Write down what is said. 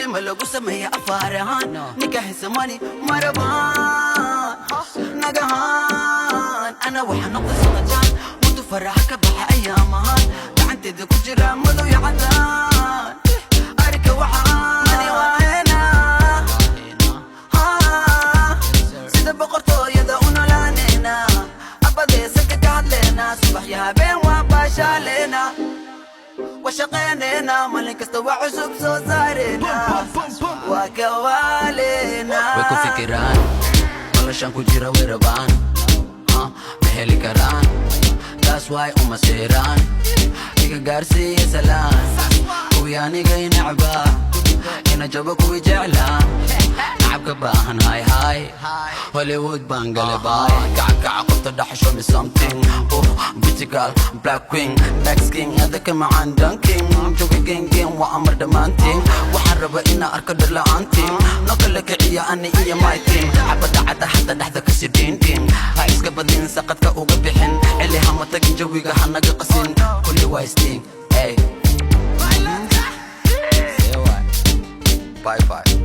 Ma lagu sameeya afaar ahaan. Ninka hesamani marabaan nagahaan. Ana waxaa noqday saqajaan, muddo faraxa ka baxa ayaamahaan. Gacanteeda ku jira madow iyo cadaan. Arka waxaan mani waahena sida boqortooyada u nolaaneyna, abadeesaka ka hadleena. Subax iyo habeen waa baashaaleena, washaqeyneyna. Maalin kasta waa cusub soo saareyna, waa kawaaleena. Way ku fikiraan noloshan ku jira, way rabaan, ma heli karaan. Taas way uma seeraan. Iga gaarsiiya salaan kuwii aniga inacbaa, ina jabo kuwii jeclaa, nacabka baahan. Hay hay, Hollywood baan gale, baay. Kaca kaca, qofta dhex, show me something. Oh, beauty girl, black queen, dark skin, adaka macaan dunking. Jogi gang gang, waa amar dhammaantiin. Waxaan raba inaan arko dhar la'aantiin. No kala kiciya ani iyo my team. Xabadda cadda xata dhexda kasi dhiindhiin. Ha iska badin, saqadka uga bixin. Cili hama tagin, jawiga ha naga qasin. Kulli waa sting, hey. Say what? Bye bye.